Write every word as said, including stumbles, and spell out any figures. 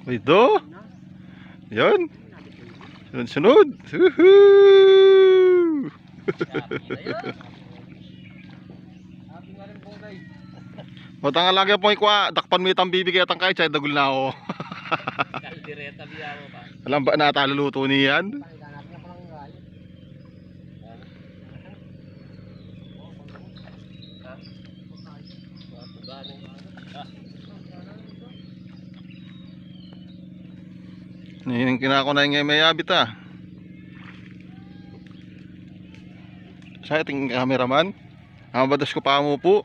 Ay, do. Yan. Sunod-sunod. Woohoo! O, tanga lagi pung ikwa, dakpan me itang bibig, e tang kaya, dagul na ako. Kaldereta biya mo pa. Alam ba na taluluto niyan? Ini kinakuna ing e me abit, a. Sa ating cameraman, ang batas ko pa mo po.